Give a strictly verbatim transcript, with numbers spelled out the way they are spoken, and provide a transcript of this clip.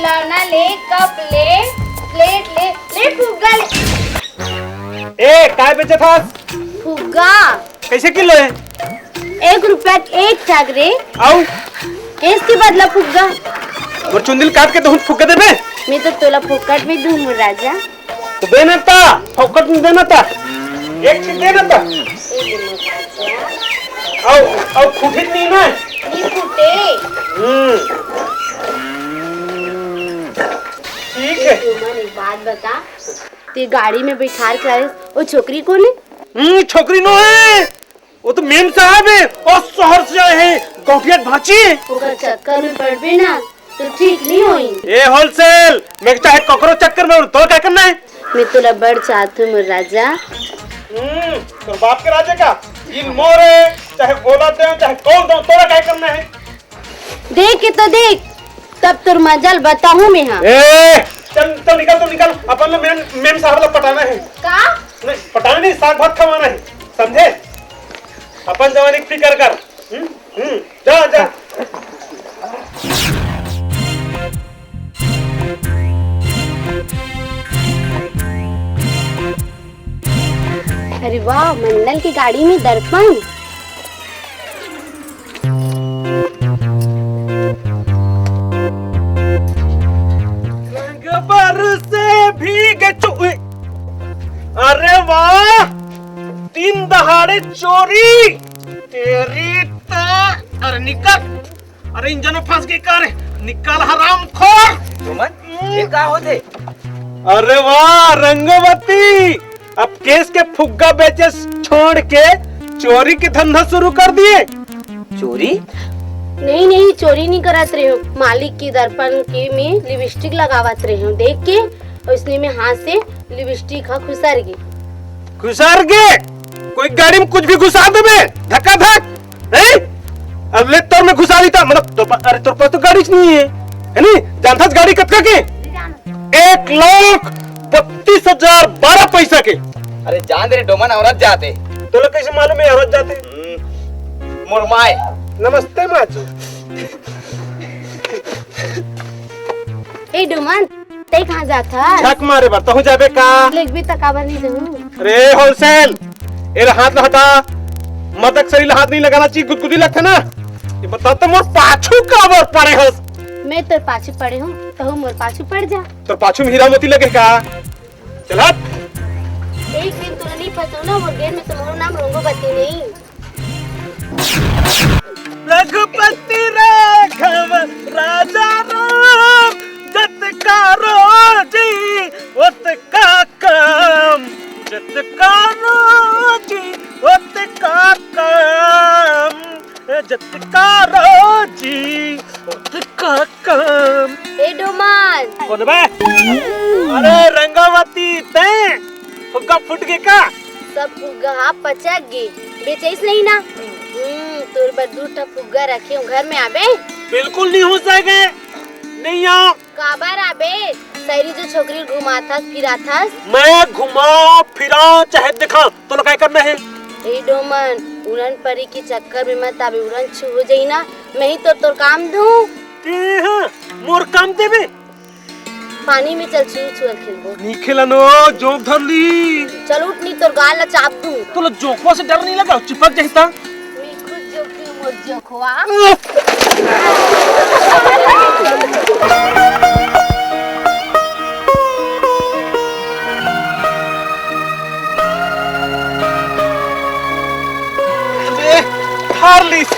खिलौना ले, कप ले, प्लेट ले, ले फुग्गा ले। ए, काय बेचत हस? फुग्गा। कैसे किलो है? एक रुपया के एक ठग रे। आऊ? केस के बदला फुग्गा। मोर चुंदी ल काट के तहूं फुग्गा देबे? मैं तो तोला फोकट में दूं, मोर राजा। तो दे ना ता, फोकट में दे ना ता। एक चीज दे ना ता। ए ले मोर राजा। आऊ, आऊ फूटित नहीं ना? नहीं फूटे। हम्म। ठीक है। ए, तू मन एक बात बता, ते गाड़ी में बैठार के लाए, वो छोकरी कौन है? हम्म, छोकरी नो है, वो तो मेम साहब है, और शहर से आए हैं, गौटिया भांची है। ओकर चक्कर में पड़बे ना, तो ठीक नहीं होई। ए होलसेल, मैं चाहे ककरो चक्कर में, तोर का करना है? मैं तोला बड़ चाहत हूँ, मोर राजा। हम्म, तोर बाप के राजा का? इन मोरे, चाहे गोला दे, चाहे कौन दो, तोरा का करना है? देख के तो देख, तब तोर मजा ल बताहूं मैं हा। ए, चल, चल निकल, तो निकल, अपन ल मेम, मेम साहब ल पटाना है। का? नहीं, पटाना नहीं, साग भात खवाना है, समझे? अपन जवानी की फिकर कर। हम्म, हम्म, जा, जा। अरे वाह, मंडल की गाड़ी में दर्पण। रंग बरसे भीगे चु-, अरे वाह, दिन दहाड़े चोरी, तेरी तो, अरे निकल, अरे इंजन में फंस गई कार, निकल हरामखोर। सुमन, ये का होथे? अरे वाह रंगवती, अब केस के फुग्गा बेचे छोड़ के चोरी के धंधा शुरू कर दिए। चोरी? नहीं नहीं, चोरी नहीं करत रहे हूँ। मालिक की दर्पण की में लिपस्टिक लगावत रहे हूँ, देख के, और इसने में हाथ से लिपस्टिक हा खुसर गई। खुसर गए? कोई गाड़ी में कुछ भी घुसा देबे, धक्का धक। हैं? अब ले तोर में घुसा दी ता, मतलब तोर पा-, अरे तोर पास तो गाड़ी नहीं है, है नहीं? जानथस गाड़ी कतका के? एक लाख बत्तीस हजार बारह पैसा के। अरे जान दे रे डोमन, औरत जाते। तोला कैसे मालूम है औरत जाते? हम्म, मोर माय। नमस्ते माँ जी। ए डोमन, तै कहाँ जात हस? झक मारे बर, तहूँ जाबे का? लेगबे त काबर नहीं जाहूँ? रे होलसेल, एला हाथ ला हटा। मदक सरी ला हाथ नहीं लगाना चाहिए, गुदगुदी लगथे ना। ये बता तो मोर पाछू काबर पड़े हस? मैं तोर पाछू पड़े हूँ, तहूँ मोर पाछू पड़ जा। तोर पाछू में हीरा मोती लगे का? चल हट। एक दिन तोला नहीं फंसाऊँ ना, मोर गेम में तो मोर नाम रोंगो बत्ती नहीं। रघुपति राघव राजा राम, जत कारो जी ओत का काम, जत कारो जी ओत का काम, जत कारो जी ओत का काम। ए डोमन। कौन बे? अरे रंगावती, तैं फुग्गा फूट गे का? सब फुग्गा हा पचक गे, बेचइस नहीं ना। हम्म, तोर बर दू ठा फुग्गा रखे हूँ, घर में आबे? बिल्कुल नहीं हो सके, नहीं आओ। काबर आबे? सैरी जो छोकरी घुमाथस फिराथस। मैं घुमा फिरा चाहे देखा, तोला काय करना है? ए डोमन, उड़न परी के चक्कर में मत आबे, उड़न छू हो जाई ना, मैं ही तो तोर काम दूँ। ए हाँ, मोर काम देबे? पानी में चल, छुआ छुआ खेलबो। नी खेलनो, जोंक धर ली। चल उठ, नी तोर गाल ला चाप दूँ। तोला जोंकवा से डर नहीं लगा, चिपक जाही ता। मैं खुद जोंक हूँ, मोर जोंकवा। ले, हार लीस।